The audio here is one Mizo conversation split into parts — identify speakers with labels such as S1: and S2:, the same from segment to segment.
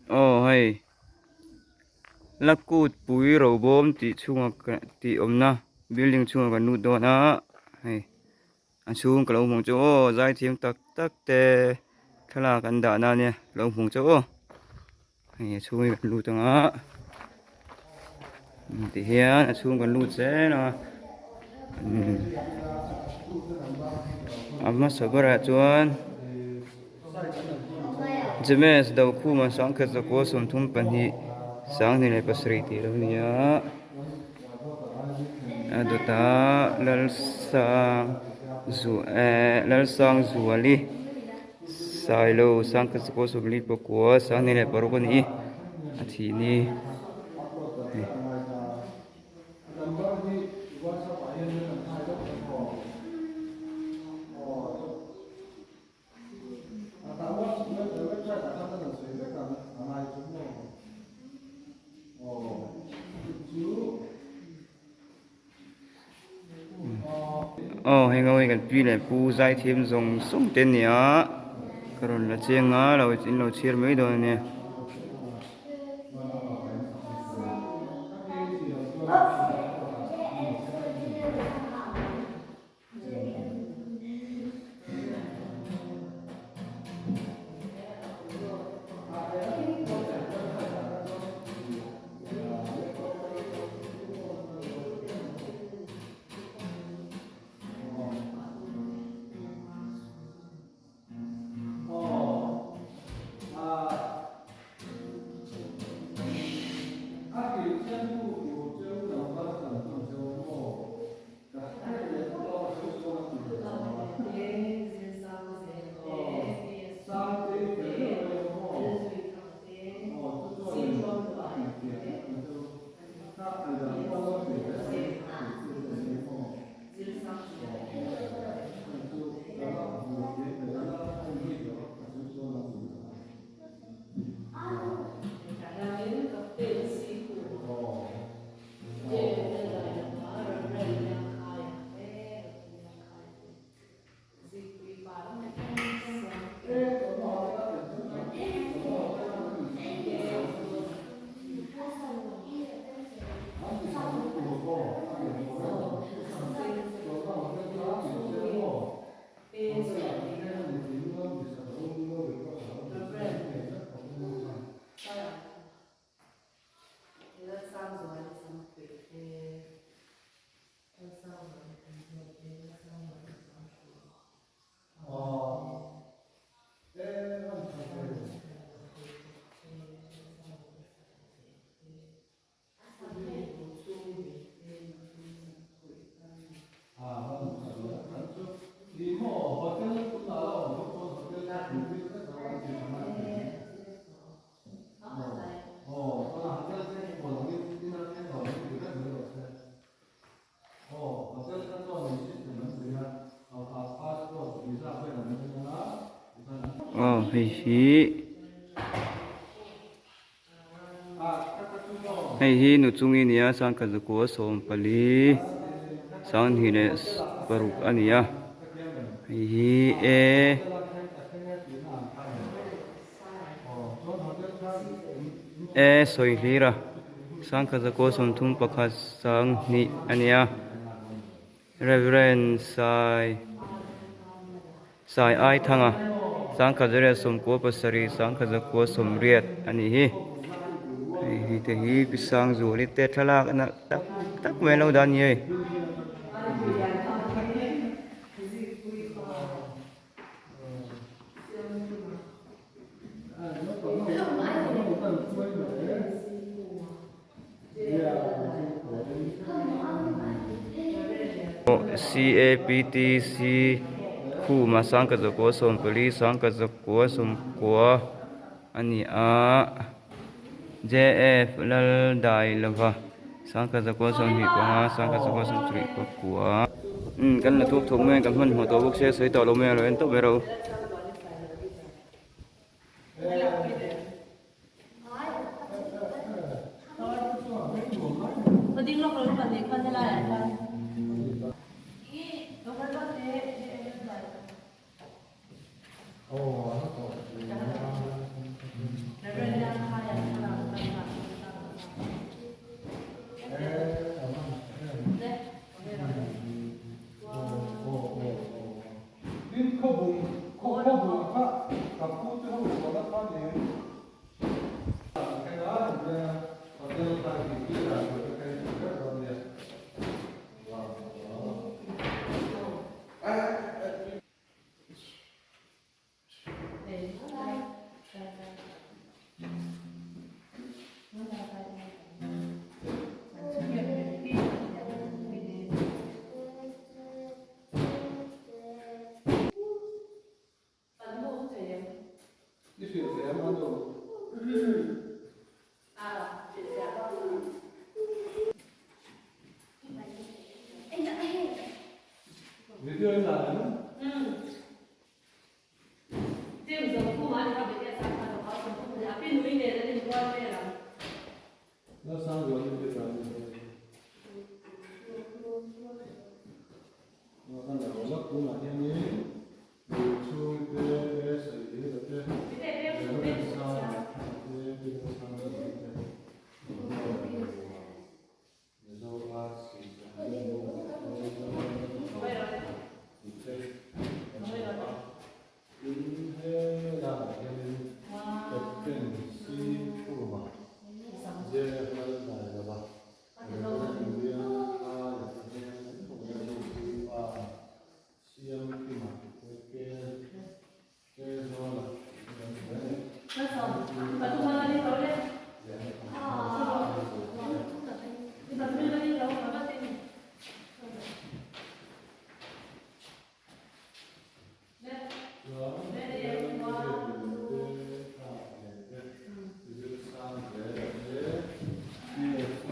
S1: Aw hei lakut pui robawm tih chhunga tih awmna building chhungah kan lut dawn a hei a chhung ka lo hmu chu aw zaithiam tak tak te thlalak an dahna ania ka lo hmu chu aw hei a chhung hi kan lut ang a tihian a chhung kan lut zel a a hmasa berah chuan. James Dokhuma sangkhat zakua 32 27 tih a lo ni a a dawtah Lalsang zu eh Lalsangzuali Sailo sangkhat zakua 49 26 a ni a thih ni. Aw hei ngawi kan pi leh pu zaithiam zawng zawng te ania ka rawn la cheng a lo in lo chhiar mai dawn ania. Aw hei hi hei hi nu chungi a ni a sangkhat zakua 14 26 a ni a hei hi e E sawi hlir a sangkhat zakua 31 2 a ni a Reverend Sai Sai Ai Thanga sangkhat zariat 97 sangkhat zakua 80 a ni hi hei hi te hi pi Sangzuali te thlalak nalh tak tak mai an lo dah a ni hei. CAPTC khuma sangkhat zakua 14 sangkhat zakua 90 a ni a JF Laldailova sangkhat zakua 25 sangkhat zakua 79 umm kan la thuk thuk mai a kan hmanhmawh tawh bawk sia sawi tawh lo mai a lo en tawp ber a.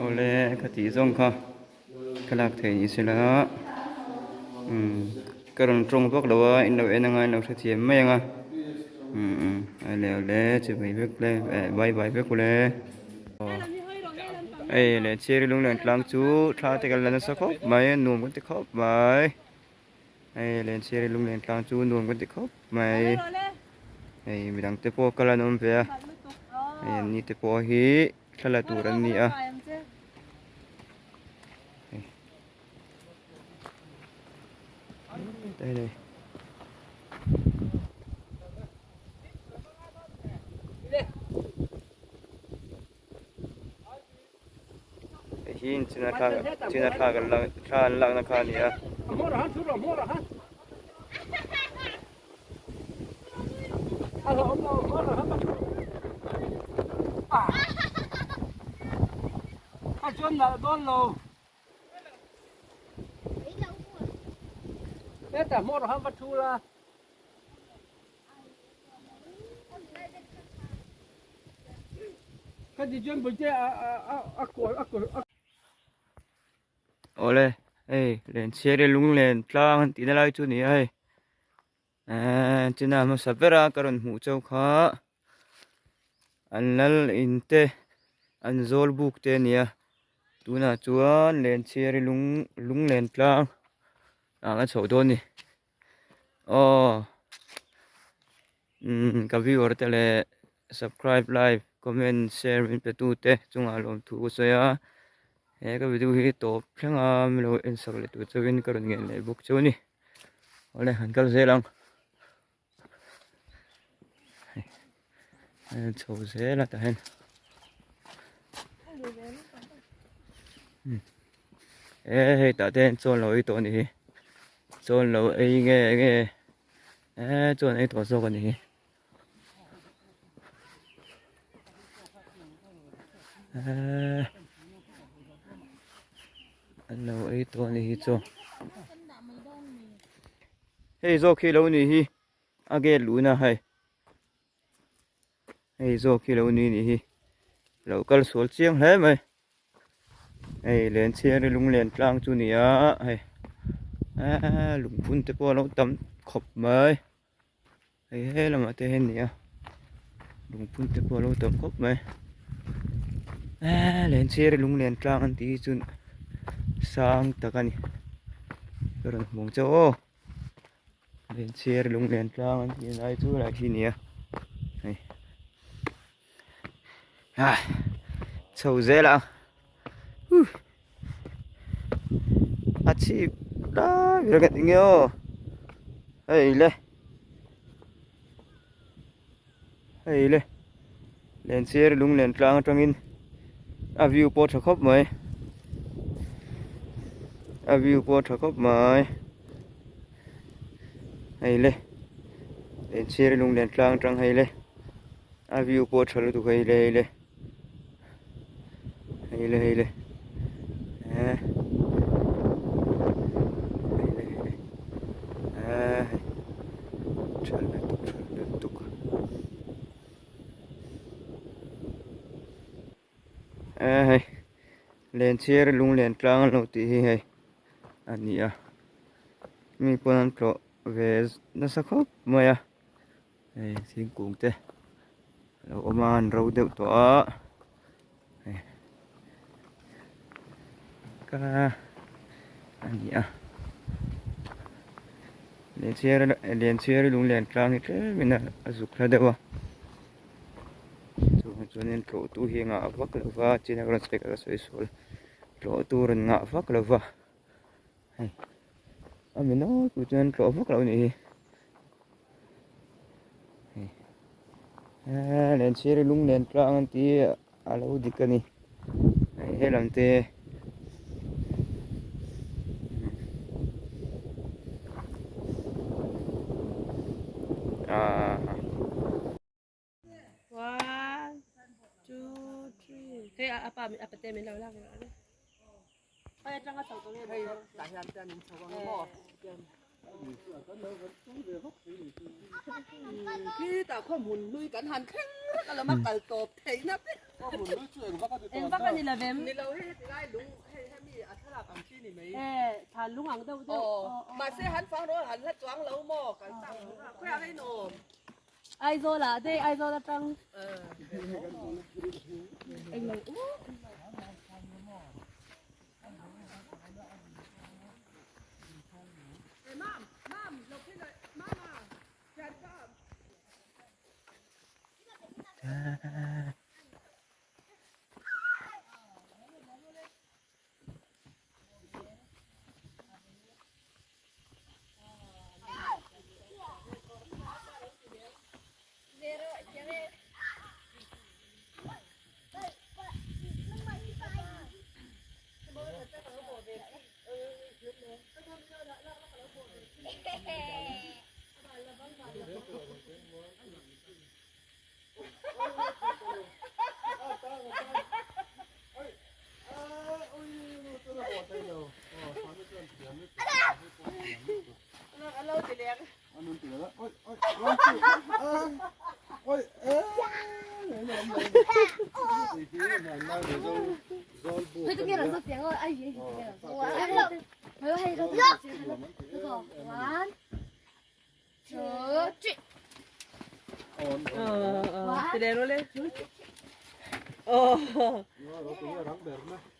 S1: Awle ka tih zawng kha ka lak theih ni sela umm ka rawn tawng vak lo a in lo en anga in lo hrethiam mai ang a umm awle awle chuvei vek le eh bye bye vek ule hei leh chiri lunglen tlang chu thla te kan la nasa khawp mai a nuam kan ti khawp mai. Hei Lenchiri lunglen tlang chu nuam kan ti khawp mai hei midang te pawh kal an awm ve a hei an ni te pawh hi thla la tur an ni a hei Hei hi china thla china thla kan lak thla an lakna kha a ni a. Awle hei Lenchhiari lunglen tlang an tihna lai chu a ni a hei eee china hmasa bera ka rawn hmuh chauh kha an lal in te an zawl buk te a ni a tunah chuan Lenchhiari lung lunglen tlang ah a chhoh dawn a ni. Aw umm ka viewer te leh subscribe like comment share min pe tu te chungah lawmthu ka sawi a he ka video hi tawp thleng a min lo en sak leh tur chauhin ka rawn ngen leh bawk chu a ni awle han kal zel ang chho zel a tah hian e hei tah te hian chawn lo ei tawh a nih hi chawn lo ei nge nge e chawn ei tawh zawk a nih hi e an lo ei tawh a nih hi chaw hei zawk hi lo nih hi a gate luhna hei hei zawk hi lo ni nih hi lo kal sual chiang hle mai hei Lenchhiari lunglen tlang chu ni a hei eee lungphun te pawh a lo tam khawp mai hei he lamah te hian ni a lungphun te pawh a lo tam khawp mai eee Lenchhiari lunglen tlang an tih hi chu sang tak a ni ka rawn hmu ang che aw. Lenchhiar lunglen tlang an tih lai chu lai khi a ni a hei ah chho zel a huh a chhip lai ber ka ti nge aw hei le hei le Lenchhiar lunglen tlang atangin a view pawh tha khawp mai a view pawh tha khawp mai hei le Lenchhiar lunglen tlang atang hei le a view pawh tha lutuk hei le hei le hei le hei le eh hei le hei le eh hei tha lutuk tha lutuk eh hei Lenchhiar lunglen tlang an lo tih hi hei a ni a mi pawn an tlawh ve nasa khawp mai a hei thingkung te. A lo awm a an ro deuh tawh a hei ka a ni a Lianchhiar Lianchhiar lunglen tlang hi tlem in a zuk hla deuh a chuvang chuanin tlawh tu hi a ngah vak lo va chin a rawn sawi ka sawi sual tlawh tur an ngah vak lo va hei a mi nawlpui chuan tlawh vak lo a nih hi. Eee Lenchhir hi lung nen tlang an ti a lo dik a ni hei helam te aaa.
S2: One, two, three. Hei a pa a pate min lo lak rawh le. Hei atanga chho tawh nge
S3: Hei tah hian chuan in chho ang maw? Khi tah khaw hmun hlui kan han thleng rek a lama kal tawp theihna te.
S2: Eng vak a ni lo vem?
S3: Ni lo hei heti lai lung hei hemi a thlalak ang chi ni mai.
S2: E thlan lung ang deuh deuh.
S3: Aw mahse han fang rawh han hla chuang lo maw kal tak khawiah nge in awm?
S2: Aizawl ah dei Aizawl atang englo u.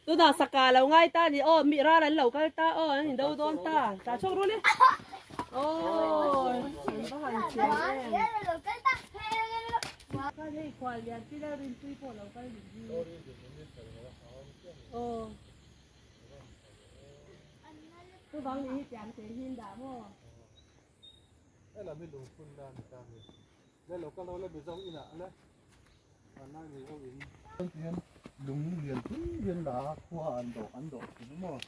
S2: Tunah saka lo ngai ta ni aw mi ral an lo kal ta aw an in do dawn ta ta chhuak ru le aw an va han thiam em hei khual lian pi lal rinpui pawh lo kal nih hi aw chuvang nih hi tiang te hi an dah maw.
S4: Helam hi lungphun na ani ta ni. Le lo kal ho le Mizo in ah le vanlai Mizo in. Hian lung lian pui hian la a khua an dawh an dawh thin a maw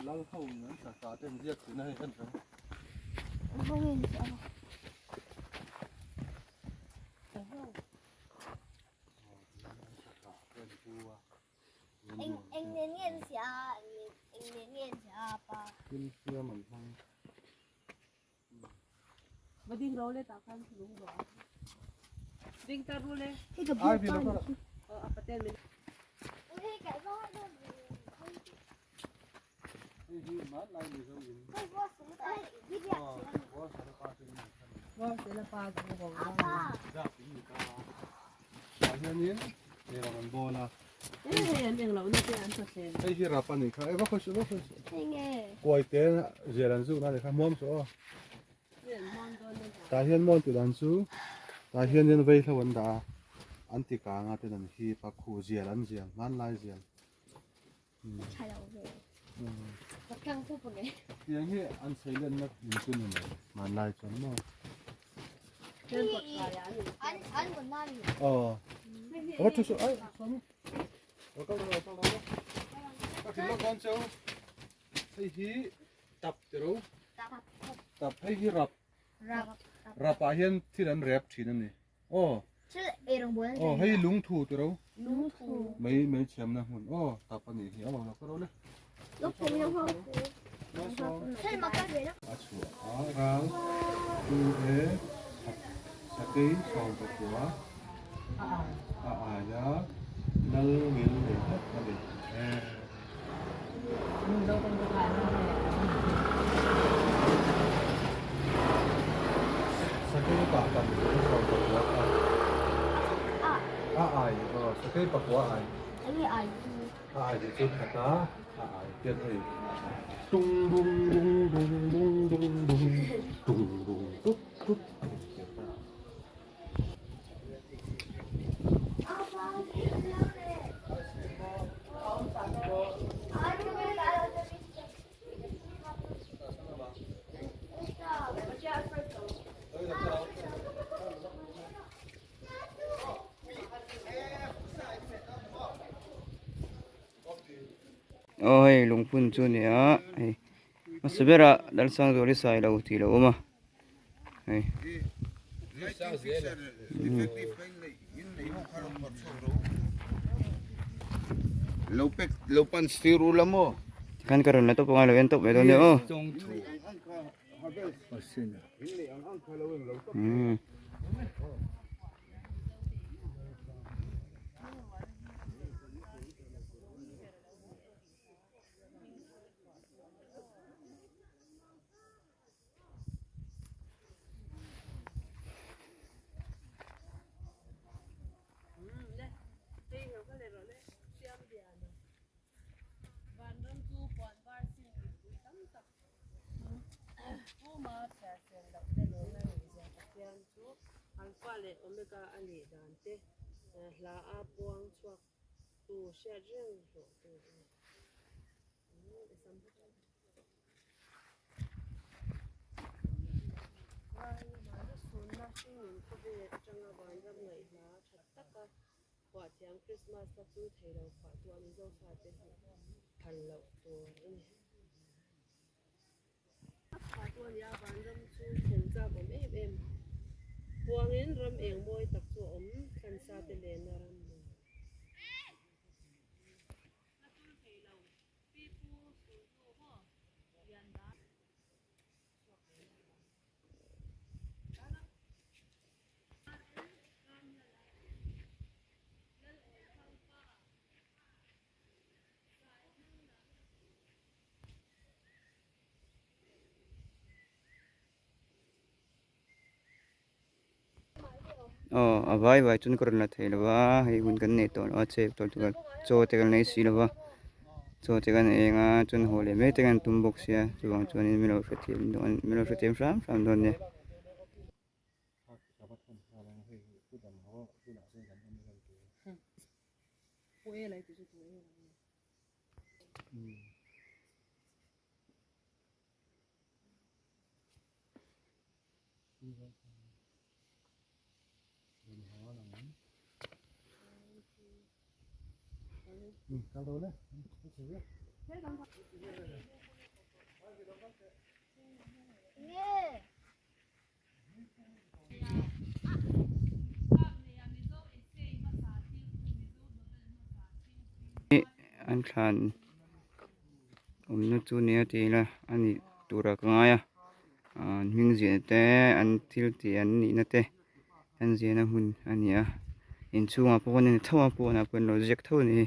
S4: lal ho in an sa ta te an ziak thin a hei en reng.
S5: Eng eng nen nge an siah a eng nen nge an siah a pa.
S4: Thil siam an hmang.
S2: Va ding ro le tah khan lung ro a. Ding ta ru le.
S5: Hei ka bial pa ni.
S2: Aw a paten min.
S5: Hei ka va do.
S4: Hei hi hmanlai Mizo in.
S5: Hei vua sung ta hei hi biak
S4: se. Vua sung pa te ni.
S2: Vua sung pa te ni.
S4: Zap in ni ta. Tah hianin eirawng an bawl a.
S2: Hei hei an englo na te an chawthleng.
S4: Hei hi rap a nih kha, e va khawi suh va khawi suh.
S5: Hei nge.
S4: Kuai te zial an zuk na a nih kha, hmuam suh aw. Tah hian mawn tih dan chu tah hianin vaihlo an dah a, an ti kang a ten an hip a, khu zial an zial, hmanlai zial.
S5: Tha lo ve. Ka tlang pawp ang e.
S4: Tiang hi an seilenna in chu ni mai, hmanlai chuan maw.
S5: An an rawn na ni.
S4: Aw. Ava thu suh ai swami. Lo kal rawh lo kal rawh. Ka hrilh lawk dawn cheu. Hei hi tap ti ro. Tap hei hi rap.
S5: Rap.
S4: Rap ah hian thil an rep thin a ni. Aw.
S5: Thil ei rawng bawl an
S4: Aw hei lungthu ti ro.
S5: Lungthu.
S4: Mei mei chhiamna hmun. Aw tap a nih hi. Aw lo kal rawh le.
S5: Lungthu min ho. Thil mak ka ve lo.
S4: A chhuah a ral tu e sakei 19 a aia lal ngil nei tak a ni. Sakei kah tam chu 19 kha. Aw sakei pakua ai.
S5: Enge ai chu?
S4: A ai tih chu khat a, a ai hian hei tung dung dung dung dung dung dung tung dung tup tup a ni tih a.
S1: Aw hei lungphun chu a ni a hei hmasa berah Lalsangzuali Sailo tih a lo awm a hei. Tikhan ka rawn la tawp angai lo en tawp mai dawn nia aw. Umm. Aw a vai vai chuan ka rawn la thei lo va hei hun kan nei tawh lo a chep tawh lutuk a chaw te kan nei si lo va chaw te kan eng a chuan haw leh mai te kan tum bawk sia chuvang chuanin min lo hrethiam dawn min lo hrethiam hram hram dawn nia. An thlan awmna chu nia ti ila a nih turah ka ngai a an hming ziahna te an thil tih an nihna te an ziahna hmun a ni a inchhungah pawh an ni tho a pawnah pawh an lo ziak tho a ni.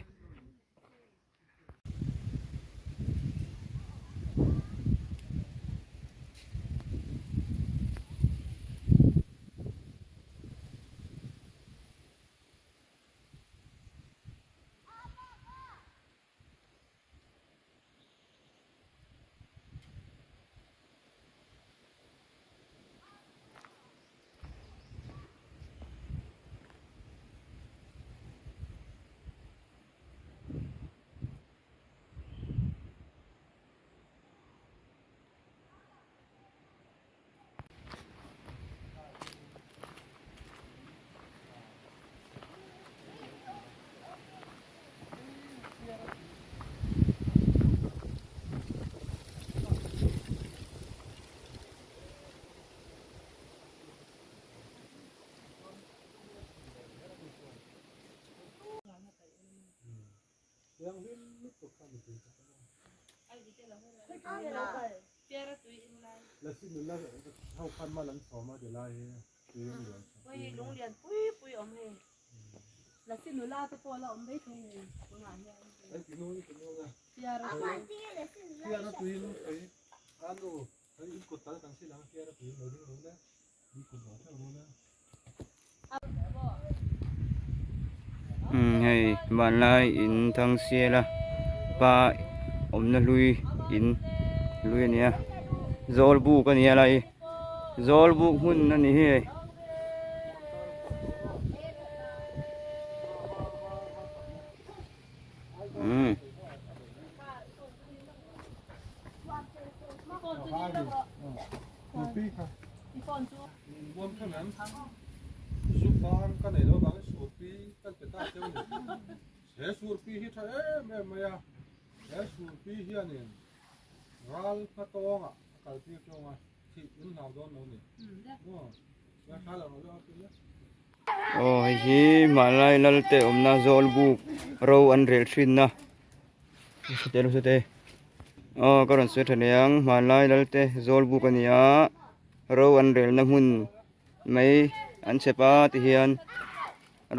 S1: Umm hei vanlai in thang sial a pa awmna hlui in hlui a ni a zawlbuk a ni a lai zawlbuk hmun a ni hi hei. Umm. Aw hei hi hmanlai lal te awmna zawlbuk ro an rel thinna aw ka rawn sawi tha leh ang hmanlai lal te zawlbuk a ni a ro an relna hmun mai an chhep a tihian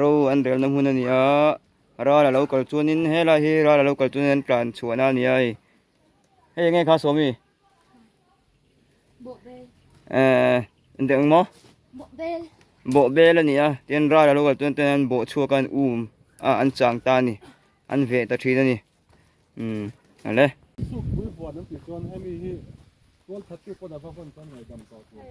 S1: ro an relna hmun a ni a ral a lo kal chuanin helai hi ral a lo kal chuanin an tlan chhuahna a ni a hei hei eng nge kha sawmi eh engti ang maw bawhbel a ni a tin ral a lo kal chuan ten an bawh chhuak a an um a an chang ta a ni an veh ta thin a ni umm ale.
S4: Sukpui huan an tih chuan hemi hi tualthat tu pawn a va hawn chuan ngaihdam tawh tur.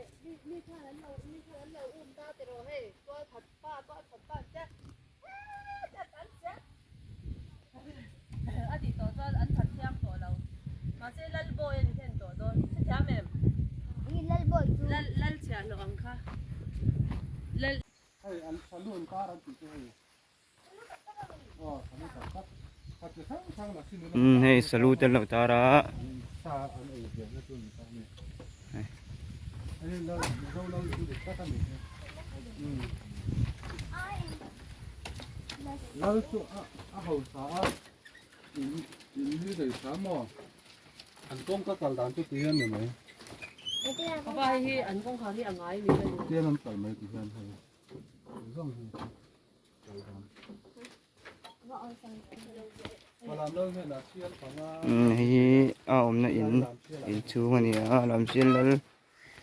S4: Hei an saloon car an tih chu hei.
S1: Umm hei salu te an lo tar a. Umm hei hi a awmna in inchhung a ni a Lamsial lal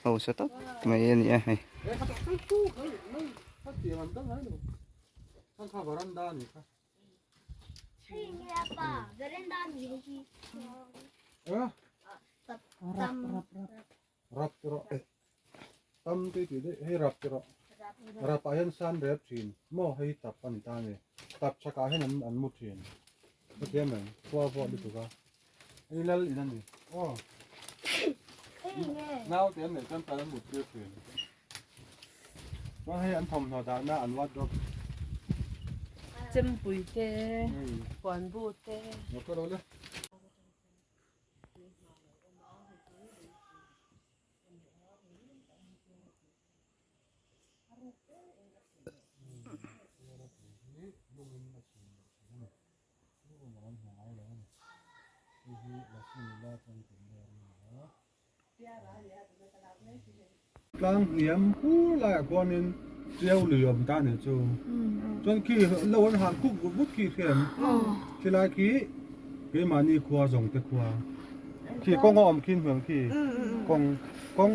S1: hausa tak mai a ni a hei.
S4: Rap ti rawh tam tih tih daih hei rap ti rawh rap ah hian san rep thin maw hei tap a ni ta a ni tap chhak ah hian an an mu thin hetiang mai khua vawt lutuk a hei lal in a ni aw naute an neih chuan tan an mut tir thin chuan hei an thawmhnaw dahna an wardrobe
S2: Chempui te puanbu te.
S4: Tlang hniam hur laiah khuanin Tiau lui awm ta nih chu. Chuan khi lo an han khuk vut vut khi hriam. Khilai khi keimahni khua zawng te khua. Khi kawng a awm khi hnuang khi kawng kawng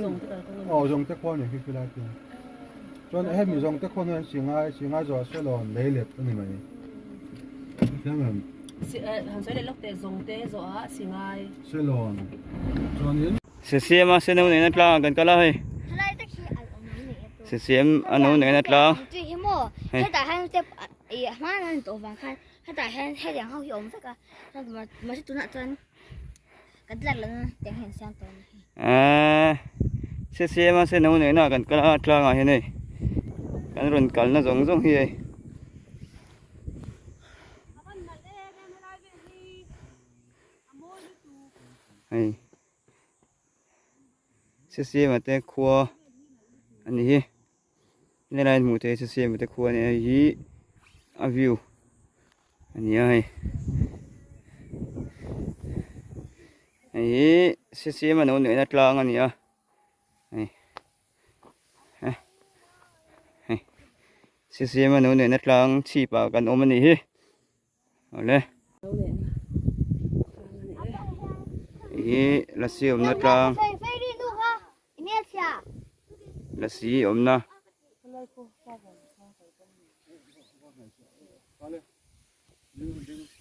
S4: aw zawng te khua nih khi khilai khi. Chuan hemi zawng te khua hian Singai Singai zawh Selawn lei let a ni mai. Hriam em?
S2: Han sawi leh lawk teh zawng te zawh ah Singai.
S4: Selawn chuanin.
S1: Sesiama seno nena tlang kan kal a hei. Sesiam a no nena tlang. Hei. Eee Sesiama seno nena kan kal a tlangah hian hei kan rawn kalna zawng zawng hi hei. Hei Sesiama te khua a ni hi helai hmuh theih hi Sesiama te khua a ni a hei hi a view a ni a hei hei hi Sesiama no neihna tlang a ni a hei hei Sesiama no neihna tlang chhip ah kan awm a ni hi. Awle. Hi lasi awmna tlang. Lasi awmna.
S4: Ding ding.